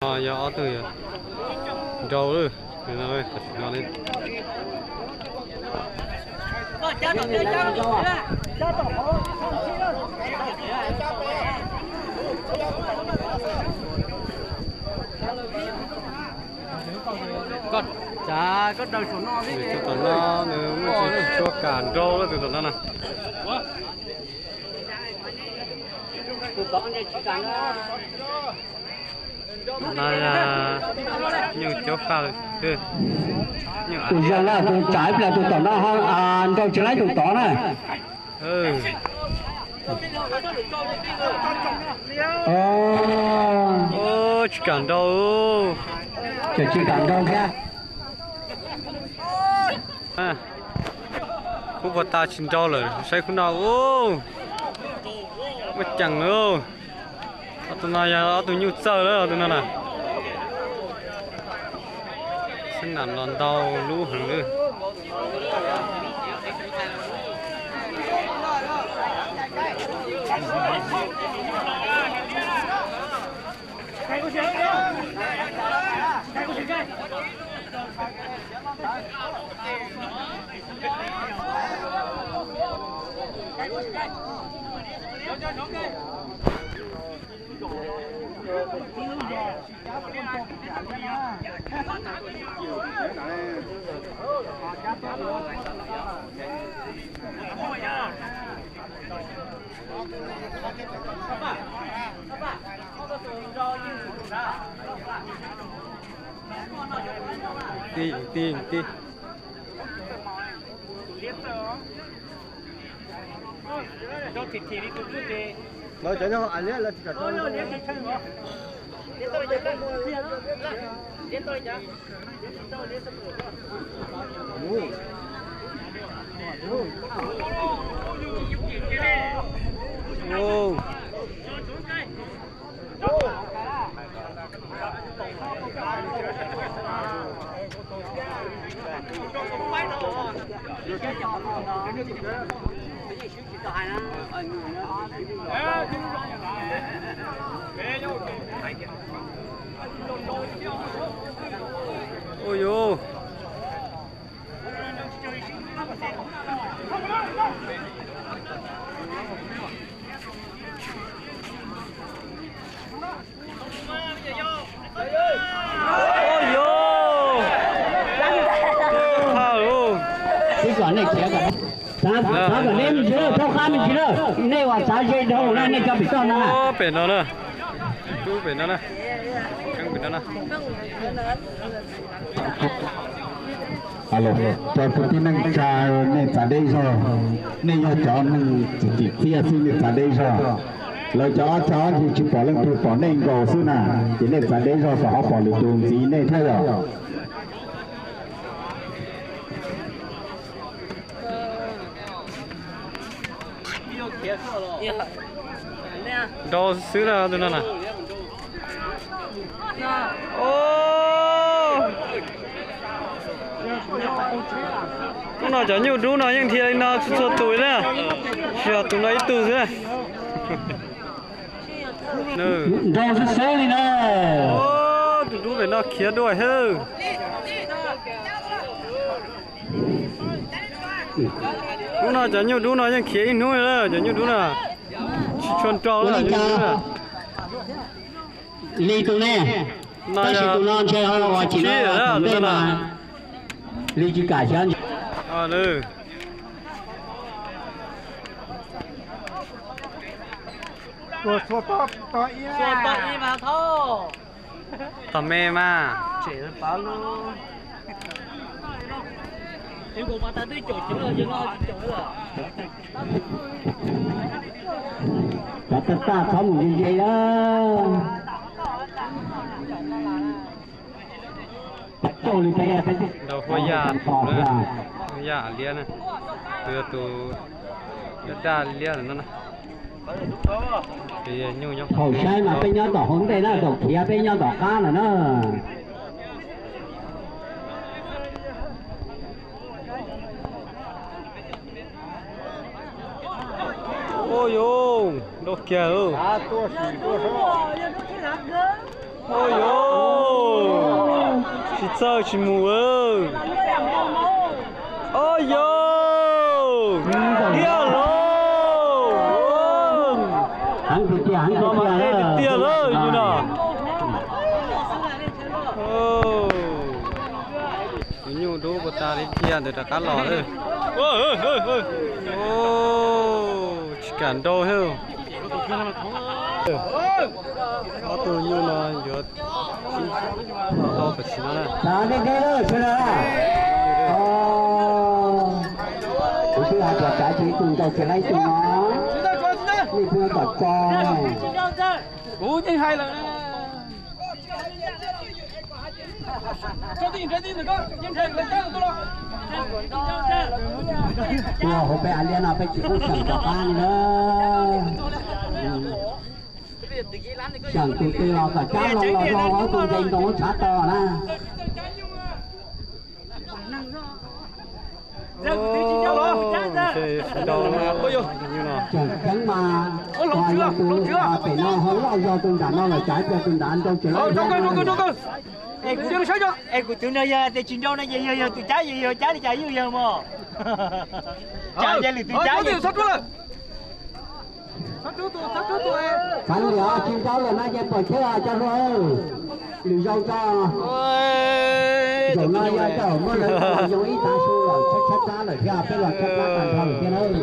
Yog ob tug nrau lawm, tam sim no li. Tus tom no nws muaj tsis tshua kam nrau lawm tus tom no na. No yog nyuj caub faj. Tus zoo na, tus tsav ib pliag tus tom no ho nrau tsis laib tus tod na. Tsis kam nrau. Tseem tsis kam nrau thiab. Khub puag ta tsis nrau lawm, saib khub no. Muaj ceem. Ob tug no yog ob tug nyuj txawj lawm, ob tug no na. Xab nam los ntau lub heev lawm. Ti ti ti. Ua yuv. Ib kom nej khiav kom, xav kom nej me ntsis lawm, thaub qab me ntsis lawm, nej uas xav ze dhau na nej cov pem toj no na. Pem no na, rub pem no na, keeb pem no na. Cov kwv tij neej tsa, nej txav deb zog, nej yog cov neeg txim txiaj xwb nej txav deb zog. Lawv cov ob cag ob ncig tsis pom leej twg pom nej nkaus xwb na, ces nej txav deb zog kom ho pom lwm tus ntxiv nej thiab yog. Nrau xwb na tus no na. Hnub no cov nyuj dub no yeej dhia li no txhua txhua tus li na, tsis yog tus no ib tug xwb na. Nrau xwb xwb li na. Tus dub pem no khiav dua hwb. Hnub no cov nyuj dub no yeej khiav ib hnub li lawm, cov nyuj dub no tsis tshua nrau lawm. Li tus ne, tab sis tus no ntshe ho los ua chim no tom ntej mas li tsis kam xyov. Tom me mas. Cov tag taj txhob mus ntse ntse na. Nrau huab yaj, huab yaj liab na, tus yog tus daj daj liab no na. Thaum saib mas peb nyob tom hauv ntej na, thaum khiav peb nyob tom qab no na. Ua yuv, nrau kiag. Ua yuv. Txawj tsis mus. Oj yog, diaj lauj. Tiag tiag lawm yus no. Tus nyuj dub puas tas li tiag ntawd rov qab los lawm. Tsis kam nrau thiab. Ob tug nyuj no yuav sib nrau tam sim no na. Kuv twb hais tias tsav tsis ib tug nrau tsis laib ib tug no, nej pheej kom tso. Kuv yeej hais lawm. Ua hauv peb av liab no peb tsis pub xeem rov qab li na. Xeem tus twg los kom cab loo los rau hauv tus nqes nkaus tshav to na. Tseem ceeb mas, yog tus pem no ho loj zog tus nram no lawm, cas ib pliag tus nram nrau tsis laib. Es kuv tus no yog tias tsis nrau no ces yog yog tus cab, yog yog cab li cas yeej yog mog. Tsam ces lwm tus cab. Txhob liam, tsis nrau lawm no ces pom chawj cov hluas, lwm zaus tso. Zaum no yog tau muaj lawv los zoo ib tav su lawm, tshaib tshaib plab lawm thiab, peb los tshaib plab tag nrho lawm thiab nawb.